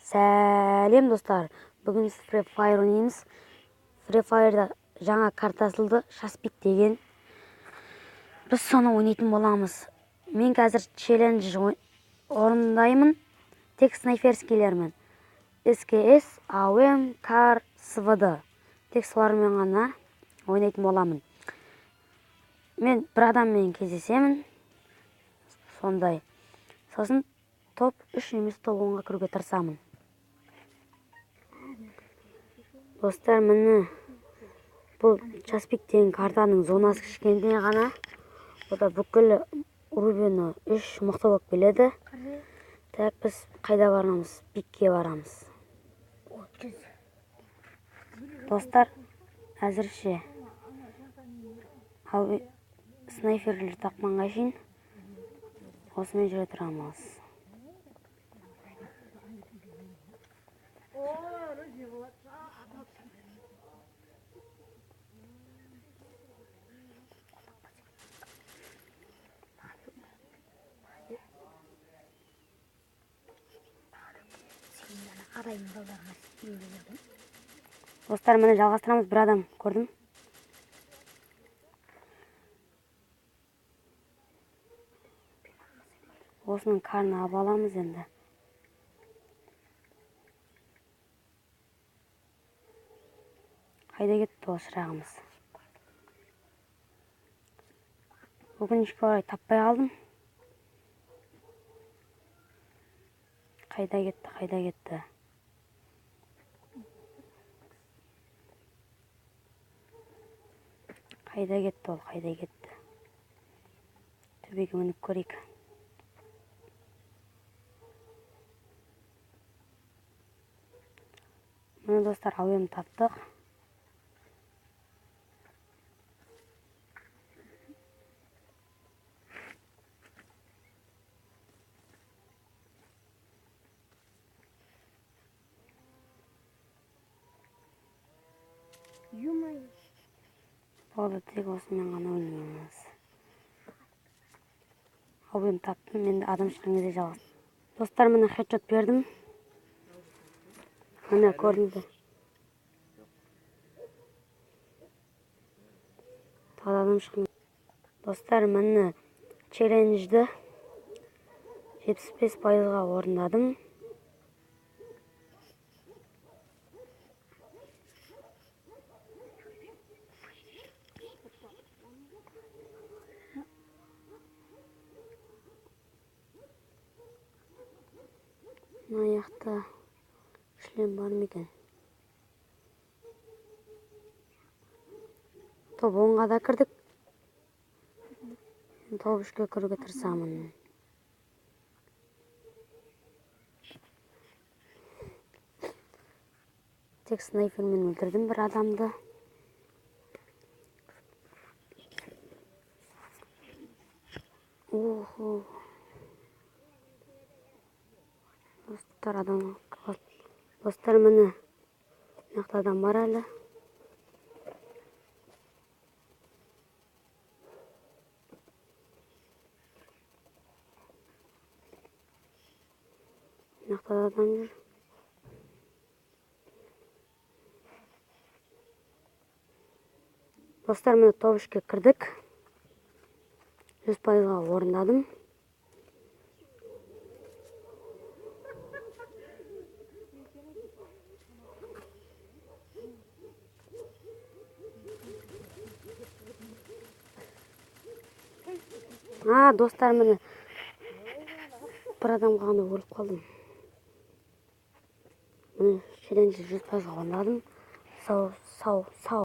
Сәлем достар. Бүгін Free Fire ойнаймыз. Free Fire'да жаңа карта ашылды, час пик деген. Біз соны ойнайтын боламыз. Мен қазір челлендж орындаймын. Тек снайперскийлермен. СКС, АВМ, КАР, СВД. Тек солармен ғана ойнайтын боламын. Мен бір адаммен кездесемін. Сондай. Сосын топ 3 немесе топ 10-ға кіруге тырысамын. Достар, міне бұл час пик деген картаның зонасы кішкентай ғана. Бұда бүкіл Рубины 3 мықты болып келеді. Так, біз қайда барамыз? Пикке барамыз. Достар, әзірше ал снайперлер тапқанға шейін осымен жүре тұрамыз. Достар, міне жалғастырамыз. Бір адам көрдім. Осының карны алып аламыз енді. Қайда кетті ол шырағымыз? Өкінішке орай таппай қалдым. Қайда кетті, қайда кетті? Қайда кетті ол, қайда кетті? Төбеге мініп көрейік. Міне достар, әуем таптық. Болды, тек осымен ғана ойнаймыз. Әуем таптым, енді адам шыққан кезде жалғыз. Достар, міне хедшот бердім. Міне көрінді. Тағы адам шыққан. Достар, міне челленджді 75%-ға орындадым. Мына жақта шлем бар ма екен? Топ 10-ға да кірдік. Топ 3-ке кіруге тырысамын. Тек снайпермен өлтірдім бір адамды. Охо. Достар, адам. Достар, міне мына жақта адам бар әлі. Мына жақта да адам жүр. Достар, міне топ 3-ке кірдік. 100%-ға орындадым. Достар, міне бір адамға ғана өліп қалдым. Міне челленджді 100%-ға орындадым. Сау, сау, сау.